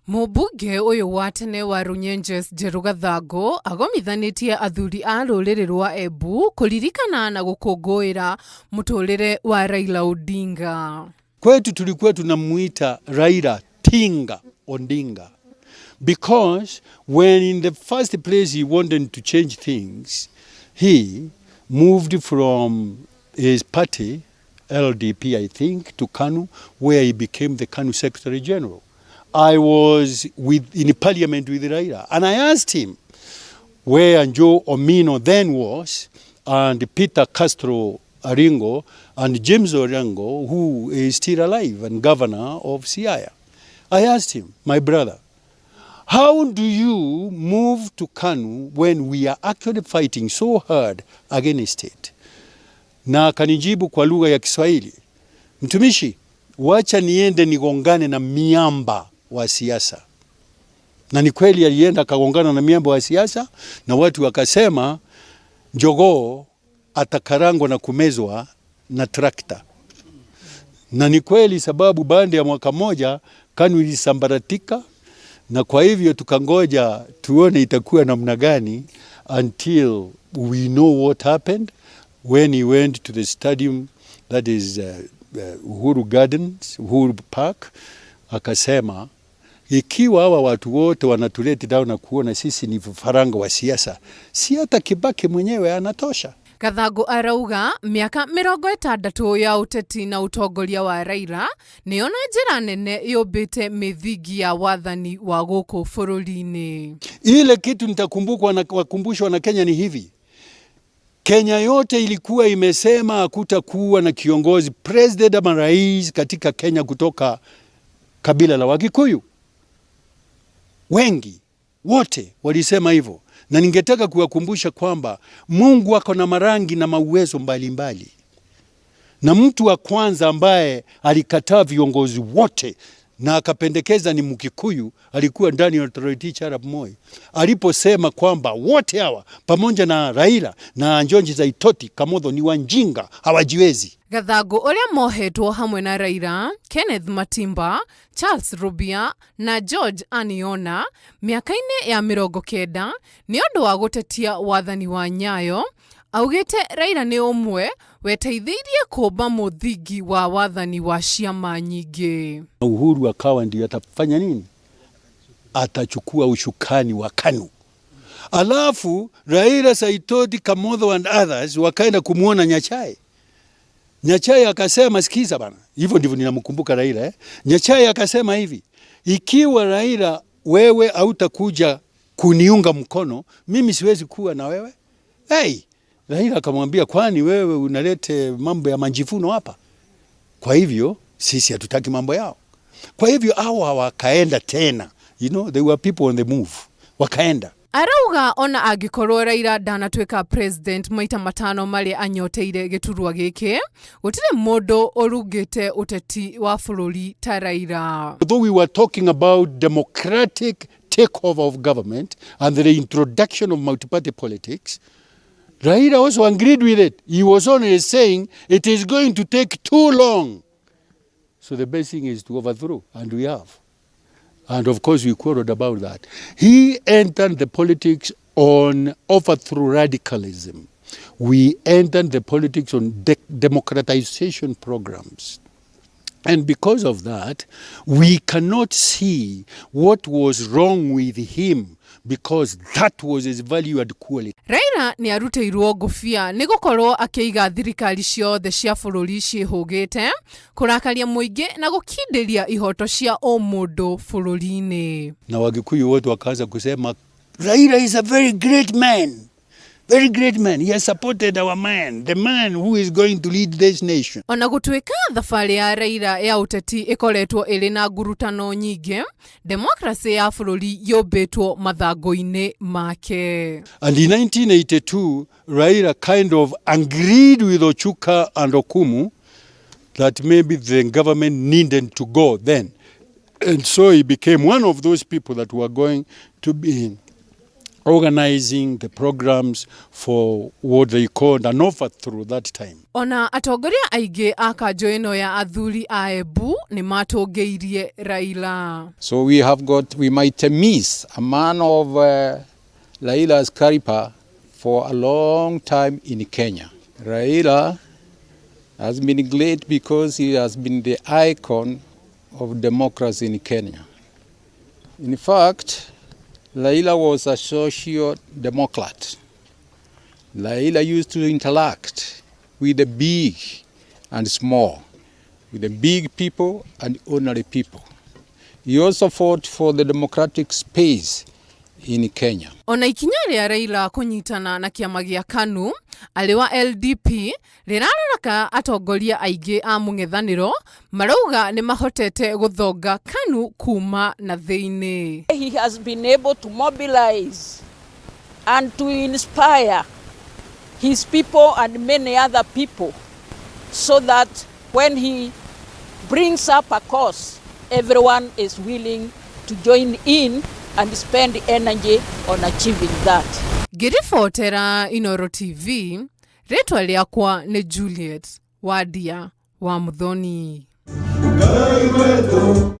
Mũmbunge ũyũ wa tene wa Runyenjes Njerũ Gathangu agomithanĩtie athuri a rũrĩrĩ rwa Embu kũririkana na gũkũngũĩra mũtũrĩre wa Raila Odinga. Kwetu tulikuwa tunamuita Raila Tinga Odinga because when in the first place he wanted to change things, he moved from his party, LDP I think, to KANU, where he became the KANU Secretary General. I was in parliament with Raila, and I asked him where Joe Omino then was, and Peter Castro Aringo, and James Orengo, who is still alive and governor of Siaya. I asked him, "My brother, how do you move to KANU when we are actually fighting so hard against it?" Na akanijibu kwa lugha ya Kiswahili, "Mtumishi, wacha niende nigongane na miamba wa siasa." Na ni kweli alienda akagongana na miamba wa siasa, na watu wakasema jogoo atakarangwa na kumezwa na trakta. Na ni kweli, sababu baada ya mwaka mmoja KANU ilisambaratika, na kwa hivyo tukangoja tuone itakuwa namna gani until we know what happened when he went to the stadium, that is Uhuru Gardens, Uhuru Park, akasema ikiwa hawa watu wote wanatulet down na kuona sisi ni vifaranga wa siasa, si hata Kibaki mwenyewe anatosha. Gathangu arauga mĩaka 60 ya ũteti na ũtongoria wa Raila nĩyo na njĩra nene yũmbĩte mĩthingi ya wathani wa gũkũ bũrũri-inĩ. Ile kitu nitakumbukwa na wakumbushwa na Kenya ni hivi: Kenya yote ilikuwa imesema hakutakuwa na kiongozi, president ama rais katika Kenya kutoka kabila la Wakikuyu. Wengi wote walisema hivyo, na ningetaka kuwakumbusha kwamba Mungu ako na marangi na mauwezo mbalimbali, na mtu wa kwanza ambaye alikataa viongozi wote na akapendekeza ni Mkikuyu alikuwa Daniel Toroitich arap Moi, aliposema kwamba wote hawa pamoja na Raila na George Saitoti Kamotho ni wajinga, hawajiwezi. Gathangu ũrĩa mohetwo hamwe na Raila, Kenneth Matimba, Charles Rubia na George Aniona mĩaka-inĩ ya 90 nĩ ũndũ wa gũtetia wathani wa Nyayo, augĩte Raila nĩ ũmwe weteithĩirie kũmba mũthingi wa wathani wa ciama nyingĩ. Uhuru akawa ndio atafanya nini? Atachukua ushukani wa KANU. Alafu Raila, Saitoti, Kamotho and others wakaenda kumwona Nyachae. Nyachae akasema, "Sikiza bana," hivyo ndivyo ninamkumbuka Raila, eh? Nyachae akasema hivi, "Ikiwa Raila wewe hautakuja kuniunga mkono, mimi siwezi kuwa na wewe." Hey, Raila akamwambia, "Kwani wewe unalete mambo ya majivuno hapa? Kwa hivyo sisi hatutaki mambo yao." Kwa hivyo hawa wakaenda tena, they were people on the move, wakaenda. Arauga ona angĩkorwo Raila ndanatuĩka president maita matano marĩa anyoteire gĩturwa gĩkĩ, gũtirĩ mũndũ ũrungĩte ũteti wa bũrũri ta Raila. Although we were talking about democratic takeover of government and the introduction of multi-party politics, Raila also agreed with it. He was only saying it is going to take too long. So the best thing is to overthrow, and we have. And of course, we quarreled about that. He entered the politics on overthrow radicalism. We entered the politics on democratization programs. And because of that, we cannot see what was wrong with him because that was his value and quality. Raila nĩ arutĩirwo ngũbia nĩ gũkorwo akĩiga thirikari ciothe cia bũrũri ciĩhũgĩte, kũrakaria mũingĩ na gũkindĩria ihoto cia ũmũndũ bũrũri-inĩ. Na Wakikuyu wote wakaanza kusema Raila is a very great man. Very great man. He has supported our man, the man who is going to lead this nation. Ona gũtuĩka thabarĩ ya Raila ya ũteti ĩkoretwo ĩrĩ na ngurutano nyingĩ, demokrasĩ ya bũrũri yũmbĩtwo mathangũ-inĩ make. And in 1982, Raila kind of agreed with Ochuka and Okumu that maybe the government needed to go then. And so he became one of those people that were going to be Organizing the programs for what they called an overthrow that time. Ona atongoria aingĩ a kanjũ ĩno ya athuri a Embu nĩ matũngĩirie Raila. So we have got, we might miss a man of Raila's caliber for a long time in Kenya. Raila has been great because he has been the icon of democracy in Kenya. In fact, Raila was a social democrat. Raila used to interact with the big and small, with the big people and ordinary people. He also fought for the democratic space in Kenya. Ona ikinya rĩa Raila kũnyitana na kĩama gĩa KANU arĩ wa LDP rĩrarora kana atongoria aingĩ a mũng'ethanĩro marauga nĩ mahotete gũthonga KANU kuma na thĩinĩ. He has been able to mobilize and to inspire his people and many other people so that when he brings up a cause, everyone is willing to join in and spend energy on achieving that. Ngĩribotera Inoro TV, rĩtwa rĩakwa nĩ Juliet Wandia wa Muthoni.